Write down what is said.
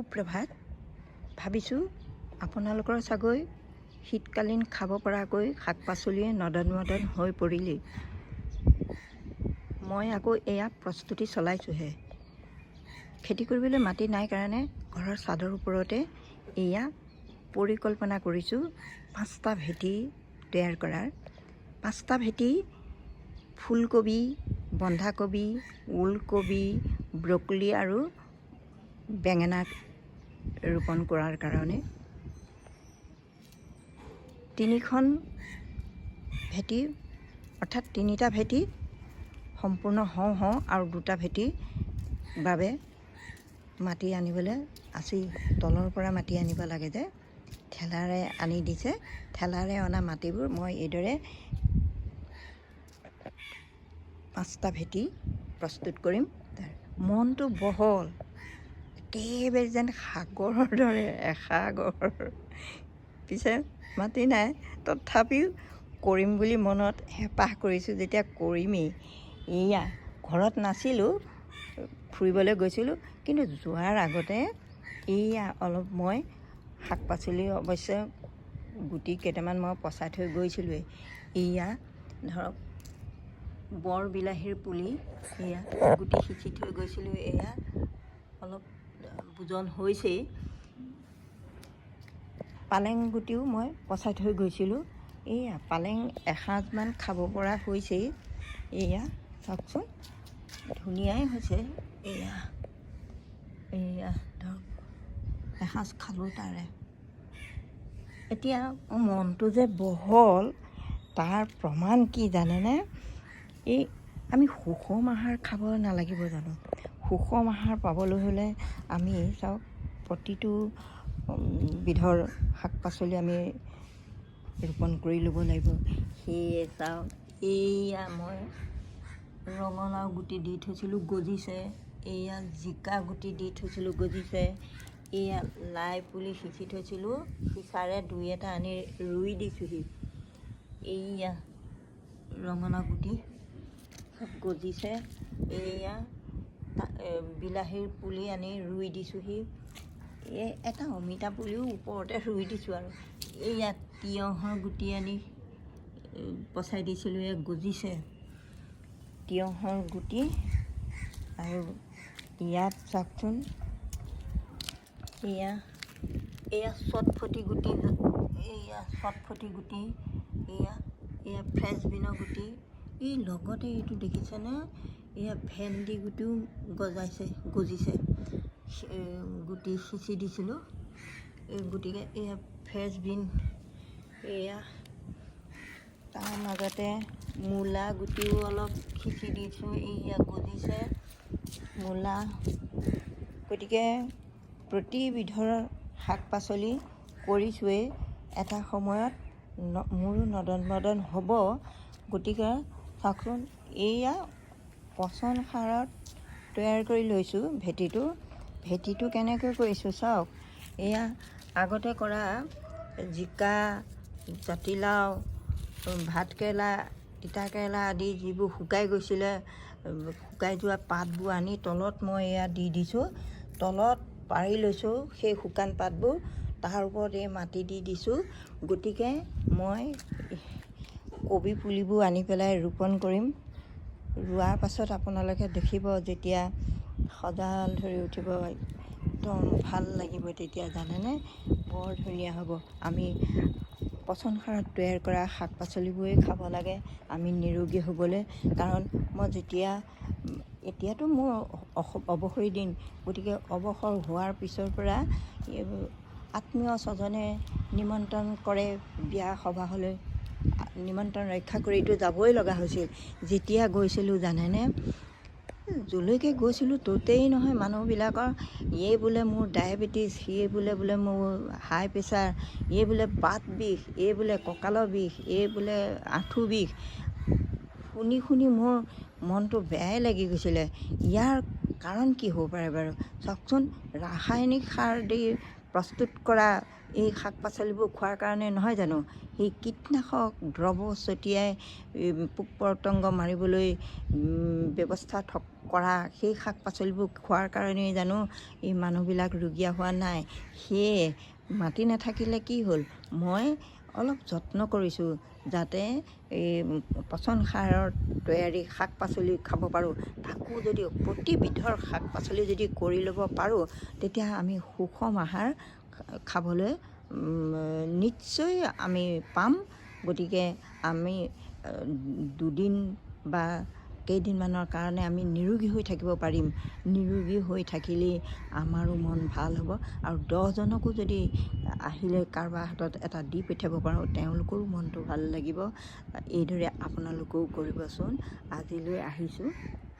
সুপ্ৰভাত। ভাবিছোঁ আপোনালোকৰ চাগৈ শীতকালীন খাব পৰাকৈ শাক পাচলিয়ে নদন মদন হৈ পৰিলেই। মই আকৌ এয়া প্ৰস্তুতি চলাইছোঁহে। খেতি কৰিবলৈ মাটি নাই কাৰণে ঘৰৰ চাদৰ ওপৰতে এয়া পৰিকল্পনা কৰিছোঁ 5টা ভেটি তৈয়াৰ কৰাৰ। 5টা ভেটি ফুলকবি, বন্ধাকবি, ওলকবি, ব্ৰকলি আৰু বেঙেনা ৰোপণ কৰাৰ কাৰণে। তিনিখন ভেটি, অৰ্থাৎ তিনিটা ভেটি সম্পূৰ্ণ হওঁ হওঁ আৰু দুটা ভেটিৰ বাবে মাটি আনিবলৈ আছেই। তলৰ পৰা মাটি আনিব লাগে যে ঠেলাৰে আনি দিছে। ঠেলাৰে অনা মাটিবোৰ মই এইদৰে 5টা ভেটি প্ৰস্তুত কৰিম। মনটো বহল, একেবাৰে যেন সাগৰৰ দৰে এসাগৰ। পিছে মাটি নাই, তথাপিও কৰিম বুলি মনত হেঁপাহ কৰিছোঁ যেতিয়া কৰিমেই। এয়া ঘৰত নাছিলোঁ, ফুৰিবলৈ গৈছিলোঁ, কিন্তু যোৱাৰ আগতে এইয়া অলপ মই শাক পাচলি অৱশ্যে গুটি কেইটামান মই পচাই থৈ গৈছিলোঁৱেই। এইয়া ধৰক বৰ বিলাহীৰ পুলি, এয়া গুটি সিঁচি থৈ গৈছিলোঁ। এয়া অলপ বুজন হৈছেই। পালেং গুটিও মই পচাই থৈ গৈছিলোঁ। এইয়া পালেং এসাঁজমান খাব পৰা হৈছেই। এয়া চাওকচোন, ধুনীয়াই হৈছে। এয়া এয়া ধৰক এসাঁজ খালোঁ তাৰে। এতিয়া মনটো যে বহল তাৰ প্ৰমাণ কি জানেনে? এই আমি সুষম আহাৰ খাব নালাগিব জানো? সুষম আহাৰ পাবলৈ হ'লে আমি চাওক প্ৰতিটো বিধৰ শাক পাচলি আমি ৰোপণ কৰি ল'ব লাগিব। সেয়ে চাওক, এইয়া মই ৰঙালাও গুটি দি থৈছিলোঁ, গজিছে। এইয়া জিকা গুটি দি থৈছিলোঁ, গজিছে। এইয়া লাই পুলি সিঁচি থৈছিলোঁ, সিঁচাৰে দুই এটা আনি ৰুই দিছোঁহি। এইয়া ৰঙালাও গুটি চব গজিছে। এইয়া বিলাহীৰ পুলি আনি ৰুই দিছোঁহি। এই এটা অমিতা পুলিও ওপৰতে ৰুই দিছোঁ। আৰু এইয়া তিয়ঁহৰ গুটি আনি পচাই দিছিলোঁ, এয়া গজিছে তিয়ঁহৰ গুটি। আৰু ইয়াত চাওকচোন, এয়া এয়া চটফটি গুটি, এয়া চটফটি গুটি, এয়া এয়া ফ্ৰেঞ্চ বিনৰ গুটি। এই লগতে এইটো দেখিছেনে? এয়া ভেন্দি গুটিও গজাইছে, গজিছে। গুটি সিঁচি দিছিলোঁ। এই গতিকে এয়া ফ্ৰেঞ্চ বিন। এয়া তাৰ মাজতে মূলা গুটিও অলপ সিঁচি দিছোঁ, এইয়া গজিছে মূলা। গতিকে প্ৰতিবিধৰ শাক পাচলি কৰিছোঁৱেই। এটা সময়ত মোৰো নদন মদন হ'ব। গতিকে চাওকচোন, এইয়া পচন সাৰত তৈয়াৰ কৰি লৈছোঁ ভেটিটো। ভেটিটো কেনেকৈ কৰিছোঁ চাওক। এয়া আগতে কৰা জিকা, জাতিলাও, ভাতকেৰেলা, তিতাকেৰেলা আদি যিবোৰ শুকাই গৈছিলে, শুকাই যোৱা পাতবোৰ আনি তলত মই এয়া দি দিছোঁ। তলত পাৰি লৈছোঁ সেই শুকান পাতবোৰ, তাৰ ওপৰত এই মাটি দি দিছোঁ। গতিকে মই কবি পুলিবোৰ আনি পেলাই ৰোপণ কৰিম। ৰোৱাৰ পাছত আপোনালোকে দেখিব, যেতিয়া সজাল ধৰি উঠিব, একদম ভাল লাগিব তেতিয়া, জানেনে? বৰ ধুনীয়া হ'ব। আমি পচন সাৰত তৈয়াৰ কৰা শাক পাচলিবোৰেই খাব লাগে আমি নিৰোগী হ'বলৈ। কাৰণ মই যেতিয়া, এতিয়াতো মোৰ অৱসৰী দিন, গতিকে অৱসৰ হোৱাৰ পিছৰ পৰা আত্মীয় স্বজনে নিমন্ত্ৰণ কৰে বিয়া সবাহলৈ, নিমন্ত্ৰণ ৰক্ষা কৰিতো যাবই লগা হৈছিল। যেতিয়া গৈছিলোঁ জানেনে, য'লৈকে গৈছিলোঁ ত'তেই নহয় মানুহবিলাকৰ এই বোলে মোৰ ডায়েবেটিছ, সিয়ে বোলে বোলে মোৰ হাই প্ৰেছাৰ, এই বোলে বাত বিষ, এই বোলে কঁকালৰ বিষ, এই বোলে আঁঠু বিষ। শুনি শুনি মোৰ মনটো বেয়াই লাগি গৈছিলে। ইয়াৰ কাৰণ কি হ'ব পাৰে বাৰু? চাওকচোন, ৰাসায়নিক সাৰ দি প্ৰস্তুত কৰা এই শাক পাচলিবোৰ খোৱাৰ কাৰণে নহয় জানো? সেই কীটনাশক দ্ৰৱ ছটিয়াই পোক পতংগ মাৰিবলৈ ব্যৱস্থা কৰা সেই শাক পাচলিবোৰ খোৱাৰ কাৰণেই জানো এই মানুহবিলাক ৰুগীয়া হোৱা নাই? সেয়ে মাটি নাথাকিলে কি হ'ল, মই অলপ যত্ন কৰিছোঁ যাতে এই পচন সাৰৰ তৈয়াৰী শাক পাচলি খাব পাৰোঁ। তাকো যদি প্ৰতিবিধৰ শাক পাচলি যদি কৰি ল'ব পাৰোঁ, তেতিয়া আমি সুষম আহাৰ খাবলৈ নিশ্চয় আমি পাম। গতিকে আমি দুদিন বা কেইদিনমানৰ কাৰণে আমি নিৰোগী হৈ থাকিব পাৰিম। নিৰোগী হৈ থাকিলেই আমাৰো মন ভাল হ'ব আৰু 10জনকো যদি আহিলে কাৰোবাৰ হাতত এটা দি পঠিয়াব পাৰোঁ, তেওঁলোকৰো মনটো ভাল লাগিব। এইদৰে আপোনালোকেও কৰিবচোন। আজিলৈ আহিছোঁ।